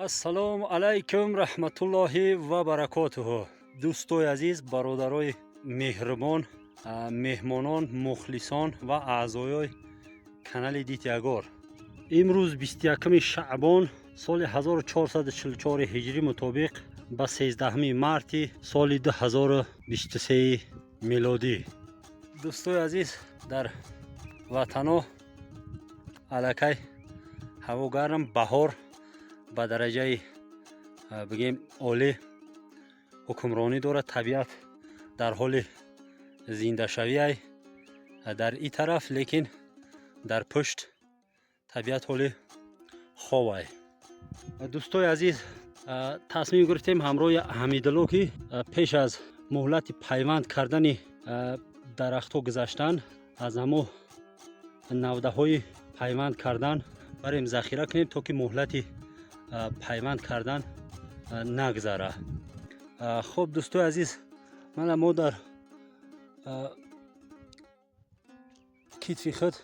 Ассалому алайкум, раҳматуллоҳи ва баракотуҳу. Дӯстои азиз, бародарои меҳрубон, меҳмонон, мухлисон ва аъзоёи канали Дитягор. Имрӯз 21 шаъбон соли 1444 ҳиҷрӣ мутобиқ ба 13 марти соли 2023 милодӣ. Дӯстои азиз, дар ватано аллакай ҳаво гарм, баҳор ба дараҷаи бигем олӣ ҳукмронӣ дорад. Табиат дар ҳоли зиндашавиай дар ин тараф, лекин дар пушт табиат ҳоли ховай. Дӯстои азиз, тасмим гирифтем ҳамроҳи Ҳамидулло, ки пеш аз муҳлати пайванд кардани дарахтҳо гузаштан, аз ҳамо навдаҳои пайванд кардан барем захира кунем, то ки муҳлати пайванд кардан нагзара. Хуб, дӯстои азиз, мана мо дар китфи худ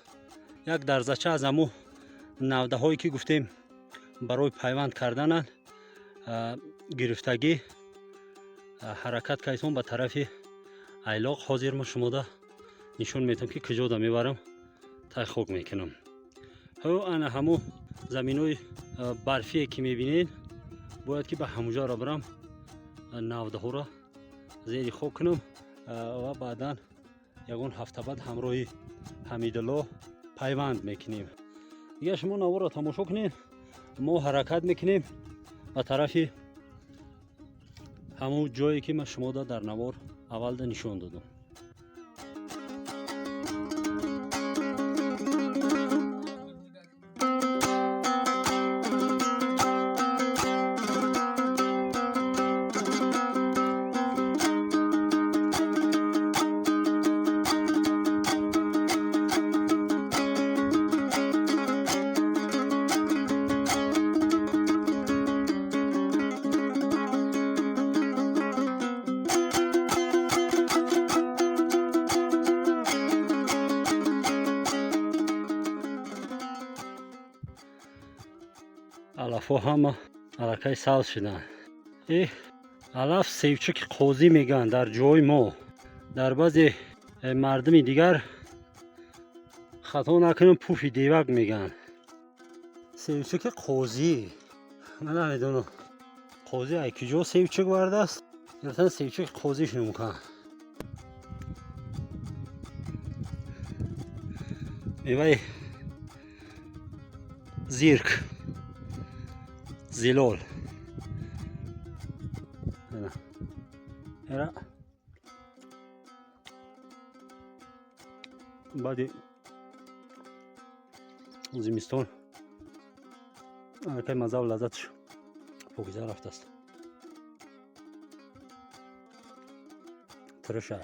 як дарзача аз ҳамо навдаҳое, ки гуфтем барои пайванд кардананд, гирифтагӣ ҳаракат кардем ба тарафи айлоқ. Ҳозир мо шумода нишон медиҳам, ки куҷода мебарам, тай хок мекунам. Ҳо, ана ҳамо заминои барфие, ки мебинед, бояд ки ба ҳамуҷаро бирам, навдаҳоро зери хок кунам ва баъдан ягон ҳафта баъд ҳамроҳи Ҳамидулло пайванд мекунем. Дигар шумо наворро тамошо кунед. Мо ҳаракат мекунем ба тарафи ҳамон ҷое, ки ман шумода дар навор аввалда нишон додам. Алафҳо ҳама аллакай сабз шуданд. Э алаф севчуки қозӣ мегӯянд дар ҷои мо. Дар баъзе мардуми дигар, хато накунам, пуфи девак мегӯянд. Севчуки қозӣ, ман намедонам, қозӣ ай куҷо севчук вардааст. Гирифтан севчуки қозӣ шунукан. Меваи зирк, зилол эра баъди зимистон аллакай маззаву лаззаташ покиза рафтааст. Тирша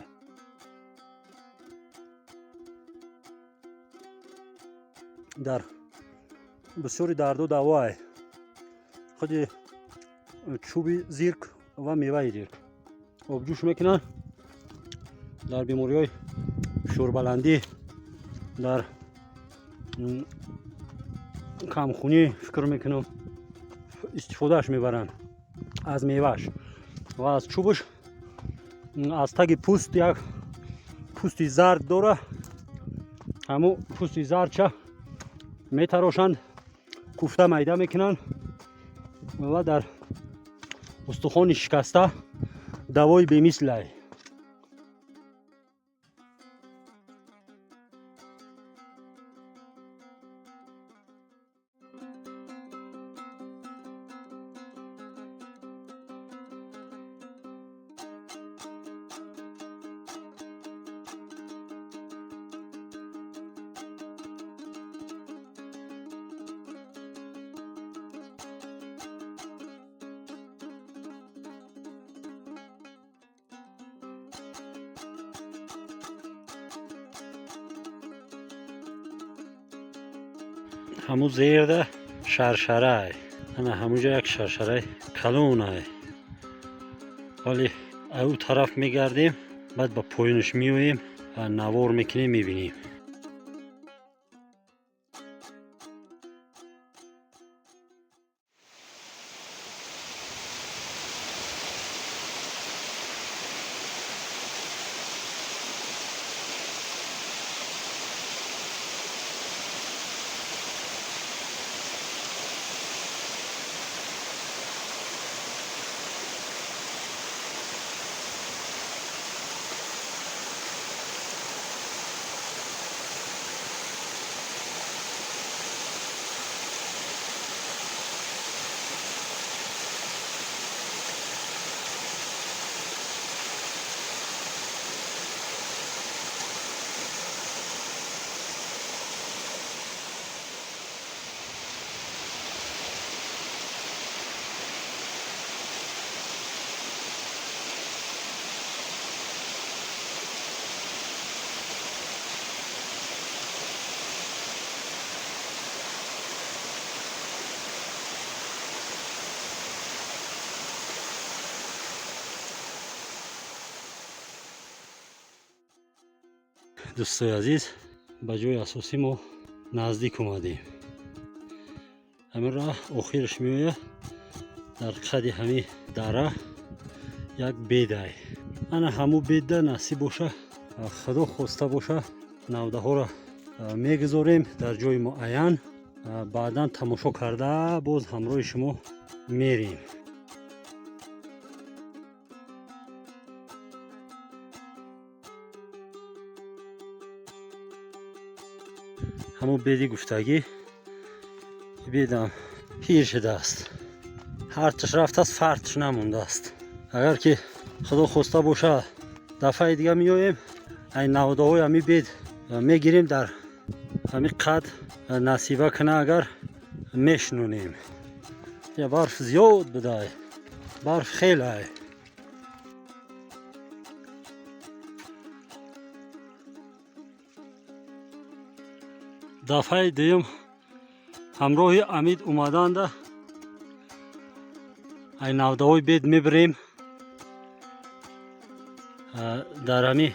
дар бисёри дарду давоай. Худи чӯби зирк ва меваи зирк обҷӯш мекунанд, дар бемориҳои шӯрбаландӣ, дар камхунӣ, фикр мекунам, истифодааш мебаранд аз мевааш ва аз чӯбаш. Аз таги пӯст як пӯсти зард дора, ҳамун пӯсти зардча метарошанд, куфта майда мекунанд ва дар устухони шикаста давои бемислай. Ҳамун зерда шаршарай, ана ҳамунҷо як шаршараи калонай. Ҳоли ау тараф мегардем, баъд ба поёнаш меоем, навор мекунем, мебинем. Дӯстои азиз, ба ҷои асосӣ мо наздик омадем. Ҳамин роҳ охираш меояд, дар қади ҳамин дара як бедай. Ана ҳамун бедда насиб боша, Худо хоста боша, навдаҳоро мегузорем дар ҷои муайян. Баъдан тамошо карда боз ҳамроҳи шумо мерем. Ҳамун беди гуфтагӣ, бедам пир шудааст, ҳартиш рафтааст, фартиш намондааст. Агар ки Худо хоста боша, дафъаи дига меоем, ай навдаҳои ҳамин бед мегирем, дар ҳамин қад насиба кана агар мешнонем. Я барф зиёд будай, барф хелай. Дафъаи дуюм ҳамроҳи Амид омаданда ай навдаҳои бед мебирем, дар ҳами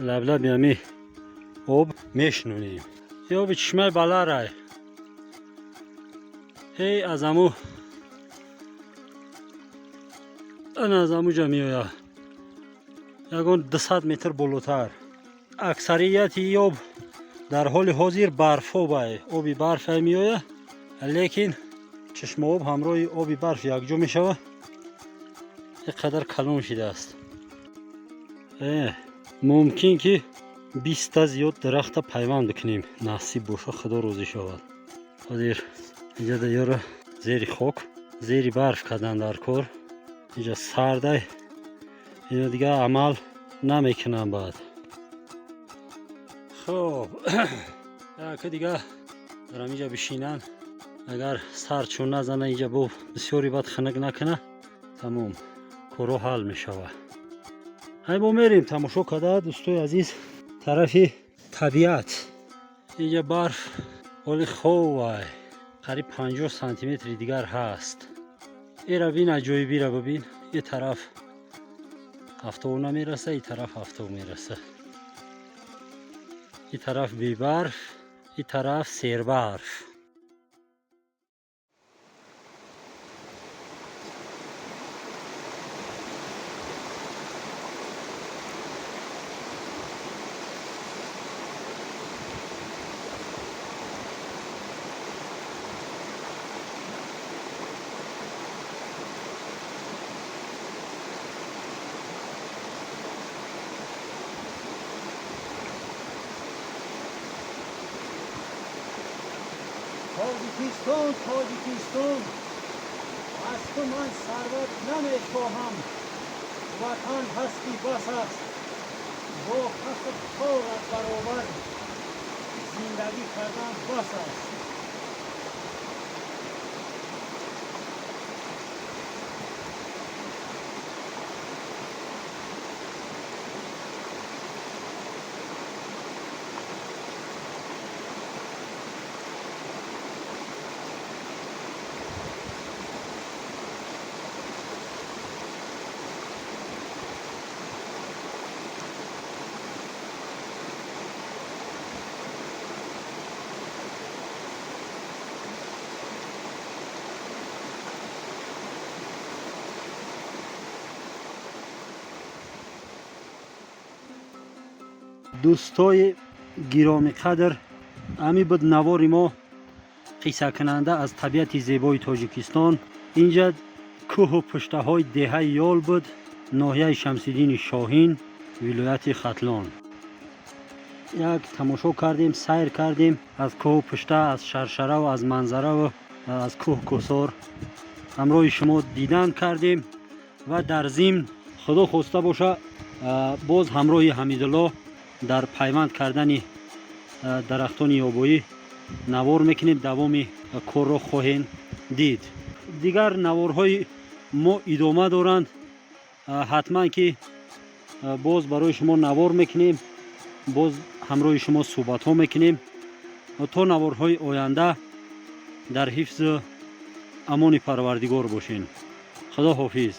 лаблаби ҳами об мешнонем. Е оби чишмаи Баларай, ҳей аз аму ана аз амуҷа меояд, ягон 200 метр болотар. Аксарияти об дар ҳоли ҳозир барфобай, оби барфай меояд, лекин чишмаоб ҳамроҳи оби барф якҷо мешавад, ин қадар калон шидааст. Мумкин ки 20та зиёд дарахта пайванд бикунем, насиб боша, Худо розӣ шавад. Ҳозир инҷа ёра зери хок, зери барф кардан дар кор. Инҷа сардай, ино дига амал намекунам баъд. Хоб, яке дига дар ҳаминҷа бишинанд, агар сардшон назана, инҷа бо бисёри бад хунук накуна, тамом, корҳо ҳал мешавад. Ҳай мо мерем тамошо карда, дӯстои азиз, тарафи табиат. Инҷа барф ҳоли ховай, қариб 50 сантиметри дигар ҳаст. Эра бин, аҷоибира бибин. Е тараф афтоб намераса, и тараф афтоб мераса, и тараф бебарф, и тараф сербарф. Тоҷикистон, Тоҷикистон, аз ту ман сарват намехоҳам, ватан ҳасти бас аст, бо касу корат баробар зиндагӣ кардан бас аст. Дӯстои гиромиқадр, ҳамин буд навори мо, қиссакунанда аз табиати зебои Тоҷикистон. Инҷа кӯҳу пуштаҳои деҳаи Ёл буд, ноҳияи Шамсиддини Шоҳин, вилояти Хатлон. Як тамошо кардем, сайр кардем аз кӯҳу пушта, аз шаршараву аз манзараву аз кӯҳ кӯсор ҳамроҳи шумо дидан кардем ва дар зимн Худо хоста боша, боз ҳамроҳи Ҳамидулло дар пайванд кардани дарахтони ёбоӣ навор мекунем. Давоми корро хоҳем дид. Дигар наворҳои мо идома доранд. Ҳатман ки боз барои шумо навор мекунем, боз ҳамроҳи шумо суҳбатҳо мекунем. То наворҳои оянда дар ҳифзу амони Парвардигор бошен. Худо ҳофиз.